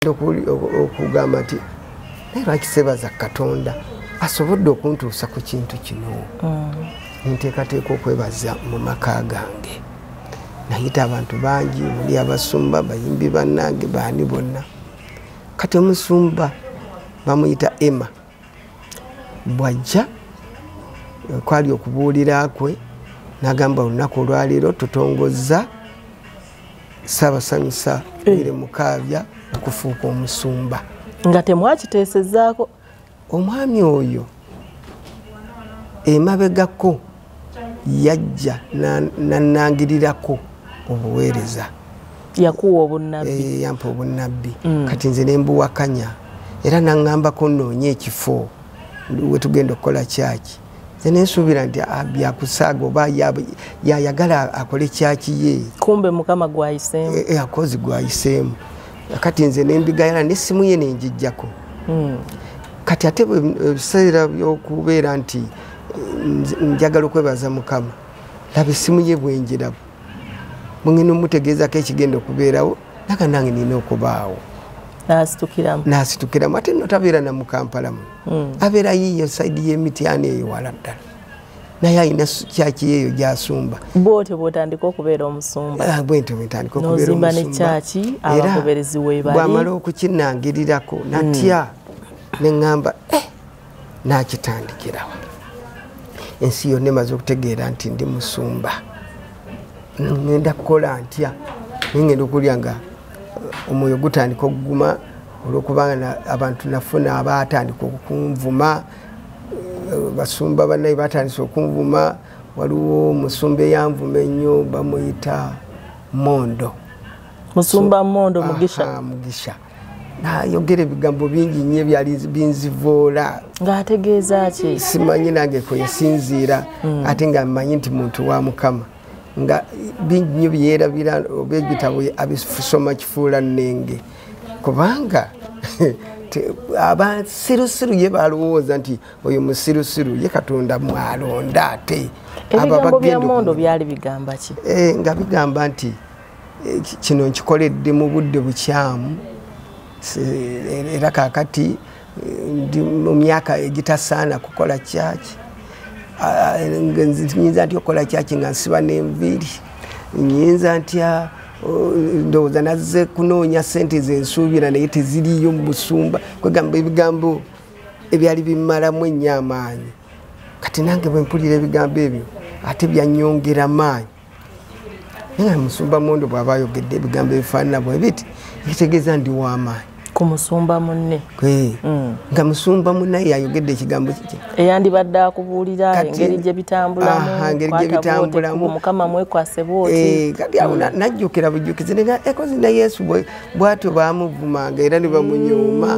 Okugamba nti naye lwaki sebaza Katonda asobodde okuntuusa ku kintu kino. Nteekateeka okwebaza mu maka gange, nayita abantu bangi, muli abasumba, bayimbi bannange, baani bonna. Kati omusumba bamuyita Emma, bwajja kwali okubuulira kwe n'agamba olunaku olwaleero tutongozza Ssaabasanyusa Willy Mukaabya okufuuka omusumba. Nga temwakiteesezaako. Omwami oyo emabegako yajja nannangirirako obuweereza. Yakuwa obunnabbi. Yampa obunnabbi. Kati nze ne mbuwakanya era naŋŋambako nnoonye ekifo we tugenda okukola kyaki. Nze nensuubira nti byakusaaga oba yayagala akole kyaki ye. Kumbe Mukama gwayiseemu. Akozi gwayiseemu. Kati nze nembigayala n'essimu ye nenjijjako. Kati ate ebiseera by'okubeera nti njagala okwebaza Mukama, laba essimu ye bwenjiraba mungenda omutegeezako ekigenda okubeerawo, naga nange nina okubaawo. N'asitukiramu. Ate nno tabeera na mu Kampala muno, abeera yiyo saidi y'Emityana eyo wala ddala, naye alina kyaki eyo gy'asumba. Bw'otyo bw'otandika okubeera omusumba. Bwentyo bwentandika okubeera omusumba. N'ozimba ne kyaki, abagoberezi weebali. Bw'amala okukinnangirirako natya ne ŋŋamba n'akitandikirawa. Ensi yonna emaze okutegeera nti ndi musumba, ŋŋenda kukola ntya? Naye ŋŋenda okulya nga omwoyo gutandika okuguma olwokubanga abantu nafuna abaatandika okunvuma, basumba bannaye batandise okunvuma. Waliwo omusumba eyanvuma ennyo bamuyita Mondo. Musumba Mondo Mugisha. Mugisha. Nayogera ebigambo bingi nnyo ebyali binzivoola. Ng'ategeeza ki? Simanyi nange kwe yasinziira, ate nga mmanyi nti muntu wa Mukama. Nga bingi nnyo byerabira oba ebitabo abisoma kifuula nnenge, kubanga abasirusiru ye balowooza nti oyo musirusiru ye Katonda mwalonda. Ate ebigambo bya Mondo byali bigamba ki? Nga bigamba nti kino nkikoledde mu budde bukyamu, era kaakati ndi mu myaka egitasaana kukola kyaki. Nyinza ntya okukola kyaki nga nsiba n'enviiri? Nyinza ntya? Ndowooza nazze kunoonya ssente zensuubira naye teziriiyo mu busumba. Kwegamba ebigambo ebyali bimmalamu ennyo amaanyi. Kati nange bwe mpulira ebigambo ebyo ate byannyongera maanyi. Naye musumba Mondo bw'aba ayogedde ebigambo ebifaanana bwe biti, ekitegeeza ndi w'amaanyi. Ku musumba munne. Nga musumba munne yayogedde ekigambo kiki? Eyandibadde akubuulira engeri gye bitambulamu, Mukama mwekwase bw'oti. Kati awo najjukira bujjukizi ekozi ne Yesu bw'atyo baamuvumanga era ne bamunyooma.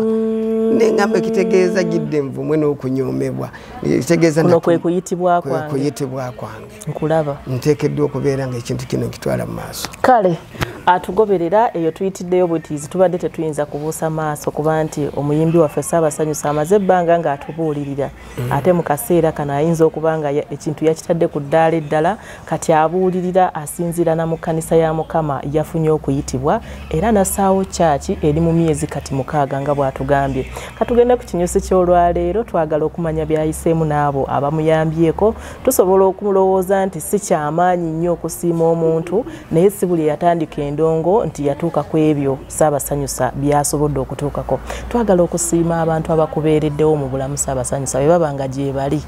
Nengamba ekitegeeza gidde nvumwe n'okunyoomebwa. Ekitegeeza kuno kwe kuyitibwa kwange. Kuyitibwa kwange. Nkulaba. Nteekeddwa okubeera nga ekintu kino nkitwala mu maaso. Kale atugoberera eyo tuyitiddeyo butiizi, tubadde tetuyinza kubuusa maaso kuba nti omuyimbi waffe Ssaabasanyusa amaze ebbanga ng'atubuulirira. Ate mu kaseera kano ayinza okuba nga ekintu yakitadde ku ddaala eddala, kati abuulirira asinziira na mu kkanisa ya Mukama yafunye okuyitibwa era n'assaawo kyaki eri mu myezi kati 6 nga bw'atugambye. Katugende ku kinyusi ky'olwaleero, twagala okumanya by'ayiseemu n'abo abamuyambyeko. Tusobola okumulowooza nti si kyamaanyi nnyo okusiima omuntu, naye si buli eyatandika endongo nti yatuuka ku ebyo Ssaabasanyusa by'asobodde okutuukako. Twagala okusiima abantu abakubeereddewo mu bulamu Ssaabasanyusa bwe baba nga gye bali.